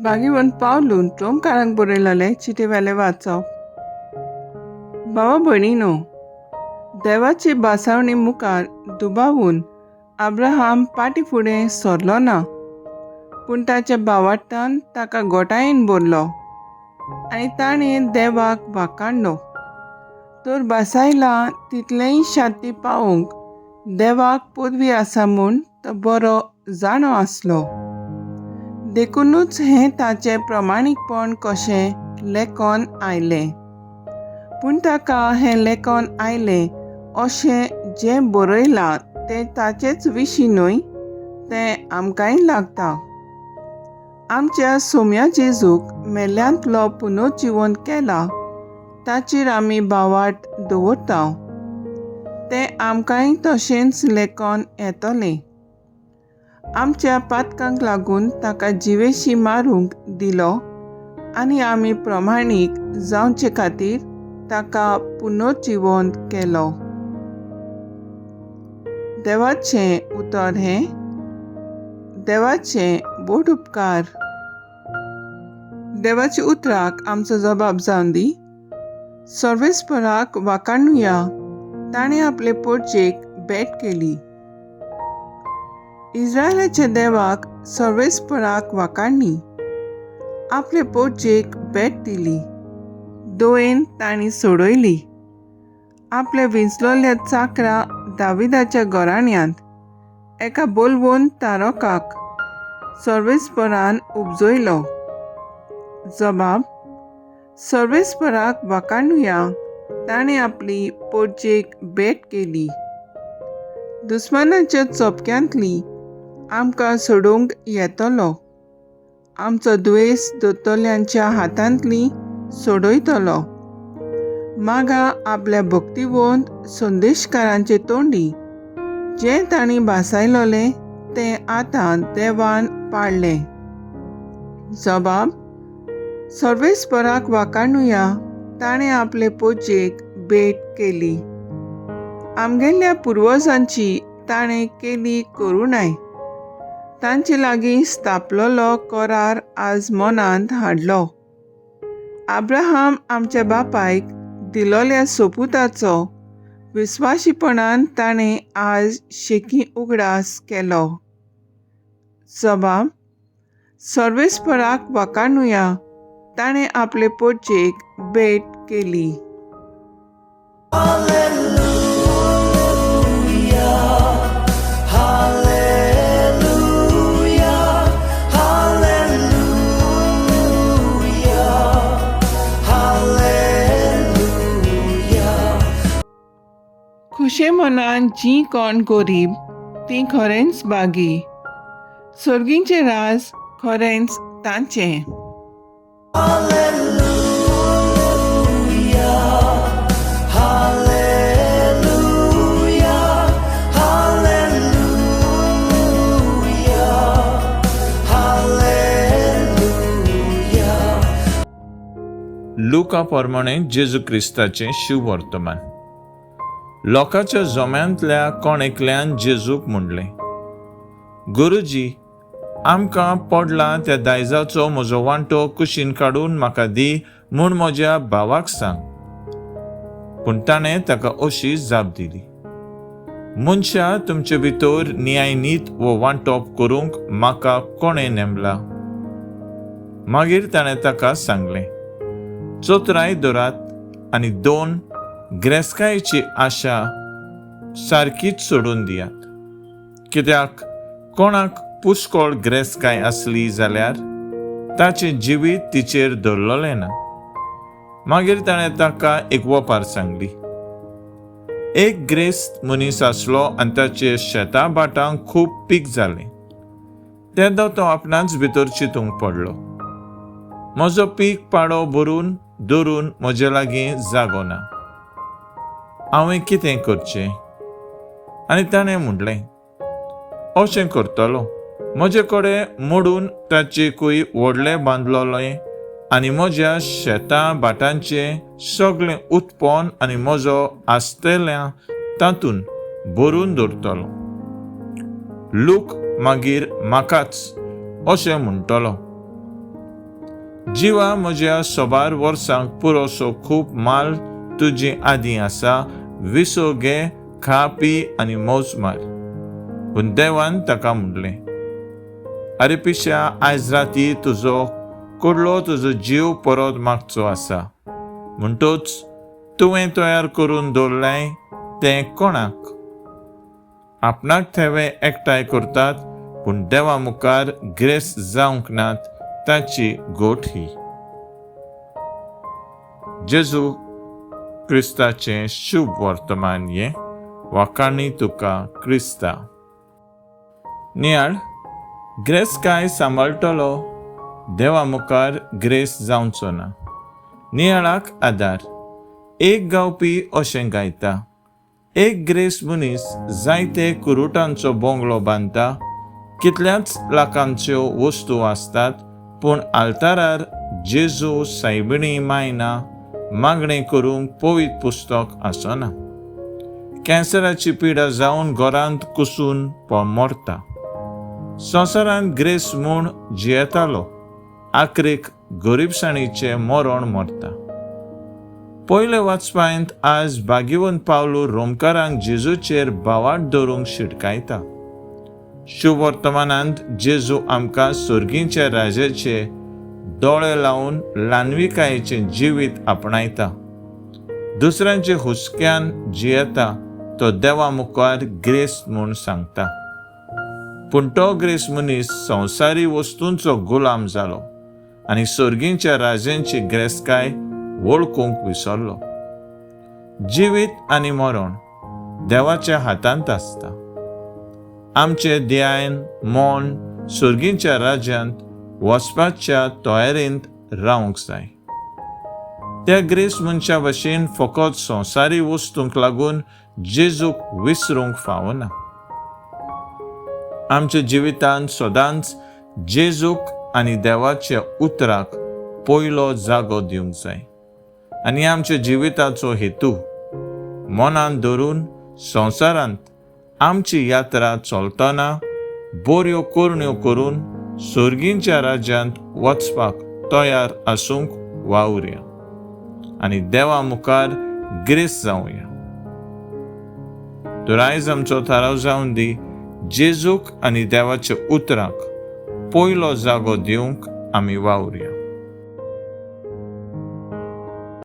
भागीवन पावलून रोमकारांक बरयलेलें चिटी वेलें वाचप. भावा भयणीनो, देवाची भासावणी मुखार दुबावून अब्राहम पाटी फुडें सरलो ना, पूण ताच्या भावार्तान ताका गोटायेन भरलो आनी ताणें देवाक वाकाडलो. तर भासायला तितलेंय शांती पावोवंक देवाक पदवी आसा म्हूण तो बरो जाणो आसलो. देखुनूच हें ताचें प्रमाणीकपण कशें लेखन आयलें. पूण ताका हें लेखन आयलें अशें जें बरयलां तें ताचेच विशीं न्हय, तें आमकांय लागता. आमच्या सोम्या जेजूक मेल्यांतलो पुनर्जिवन केला ताचेर आमी भावार्थ दवरता, तें आमकांय तशेंच लेखन येतलें. आमच्या पातकांक लागून ताका जिवेशी मारूंक दिलो आनी आमी प्रमाणीक जावचे खातीर ताका पुनर्जिवंत केलो. देवाचें उतर हें. देवाचें बोट उपकार. देवाच्या उतराक आमचो जबाब जावन दी. सर्वेस्पराक वाकाणुया, ताणें आपले पोडचेक भेट केली. इस्रायलाच्या देवाक सर्वेस्पराक वाकाणणी, आपले पोडचेक भेट दिली. दोयेन तांणी सोडयली. आपल्या विंचलोल्या चाकरा दाविदाच्या घराण्यांत एका बोलवून तारोकाक सर्वेस्परान उपजयलो. जबाब: सर्वेस्पराक वाकाणुया, ताणें आपली पोडचेक भेट केली. दुस्मानाच्या चोपक्यांतली आमकां सोडोवंक येतलो, आमचो द्वेस दोतोल्यांच्या हातांतली सोडयतलो. मागा आपल्या भक्तिवंत संदेशकारांचे तोंडी जें तांणी भासायलोलें तें आतां देवान पाळ्ळें. जबाब: सर्वेस्पराक वाकाणुया, ताणें आपले पोजेक भेट केली. आमगेल्या पुर्वजांची ताणें केली करुणाय, तांचे लागीं स्थापलोलो करार आज मनांत हाडलो. अब्राहम आमच्या बापायक दिलोल्या सोपुताचो विस्वाशीपणान ताणें आज शेकी उगडास केलो. जबाब: सर्वेस्पराक वाकाणुया, ताणें आपले पोडचेक भेट केली. खुशे मनान जीं कोण गरीब तीं खरेंच बागी, सर्गींचें राज खरेंच तांचें. लुका प्रमाणे जेजू क्रिस्ताचें शिववर्तमान. लोकांच्या जोम्यांतल्या कोण एकल्यान जेजूक म्हणलें, गुरुजी, आमकां पडला त्या दायजाचो म्हजो वांटो कुशीन काडून म्हाका दी म्हूण म्हज्या भावाक सांग. पूण ताणें ताका अशी जाप दिली, मनशा तुमचे भितर न्याय नीत वो वांटप करूंक म्हाका कोणें नेमला? मागीर ताणें ताका सांगलें, चतुराय दरात आनी दोन ग्रेस्कायेची आशा सारकीच सोडून दियात, कित्याक कोणाक पुष्कळ ग्रेस्काय आसली जाल्यार ताचें जिवीत तिचेर धरलेलें ना. मागीर ताणें ताका एक वपार सांगली. एक ग्रेस्त मनीस आसलो आनी ताचे शेतां भाटांक खूब पीक जालें. तेन्ना तो आपणाच भितर चिंतूंक पडलो, म्हजो पीक पाडो भरून दवरून म्हजे लागीं जागो ना, हांवें कितें करचें? आनी ताणें म्हणलें, अशें करतलो, म्हजे कडेन मोडून ताचेकूय व्हडलें बांदलोलें आनी म्हज्या शेतां भाटांचें सगळें उत्पन्न आनी म्हजो आसतल्या तातूंत भरून दवरतलो. लूक मागीर म्हाकाच अशें म्हणटलो, जिवा म्हज्या सोबार वर्सांक पुरोसो खूब माल तुजी आदीं आसा, विसो घे, खा पी आनी मौज मार. पूण देवान ताका म्हणलें, आरे पिश्या, आयज राती तुजो कुडलो तुजो जीव परत मागचो आसा, म्हणटूच तुवें तयार करून दवरलें तें कोणाक? आपणाक थेवे एकठांय करतात पूण देवा मुखार ग्रेस जावंक नात ताची गोठ ही. जेजू क्रिस्ताचें शुभ वर्तमान हें. वाखाणी तुका क्रिस्ता. नियाळ ग्रेस काय सांबाळटलो देवा मुखार ग्रेस जावचो ना. नियाळाक आदार. एक गावपी अशें गायता, एक ग्रेस मनीस जायते कुरुटांचो बोंगलो बांदता, कितल्याच लाखांच्यो वस्तू आसतात, पूण आल्तारार जेजू सायबिणी मायना मागणें करूंक पवित्र पुस्तक आसना. कॅन्सराची पिडा जावन घरांत कुसून मरता. संवसारांत ग्रेस म्हूण जियेतालो, आखरीक गरिबसाणीचें मरण मरता. पयले वाचपांत आज भाग्यवंत पावलू रोमकारांक जेजूचेर भावाट दवरूंक शिटकायता. शुभवर्तमानांत जेजू आमकां सर्गीच्या राजाचे दोळे लावन ल्हानविकायेचें जिवीत आपणायता. दुसऱ्यांचे हुस्क्यान जियेता तो देवा मुखार ग्रेस म्हूण सांगता, पूण तो ग्रेस मनीस संवसारी वस्तूंचो गुलाम जालो आनी सर्गींच्या राजांची ग्रेसकाय वळखूंक विसरलो. जिवीत आनी मरण देवाच्या हातांत आसता. आमचें ध्यान मन सर्गींच्या राज्यांत वचपाच्या तयारेंत रावंक जाय. त्या ग्रेस मनशा भशेन फकत संवसारी वस्तूंक लागून जेजूक विसरूंक फावना. आमच्या जिवितांत सदांच जेजूक आनी देवाच्या उतराक पयलो जागो दिवंक जाय आनी आमच्या जिविताचो हेतू मनांत धरून संवसारांत आमची यात्रा चलतना बऱ्यो करण्यो करून सर्गींच्या राज्यांत वचपाक तयार आसूंक वावुरया आनी देवा मुखार ग्रेस जावया. तर आयज आमचो थाराव जावन दी, जेजूक आनी देवाच्या उतराक पयलो जागो दिवंक आमी वावुरया.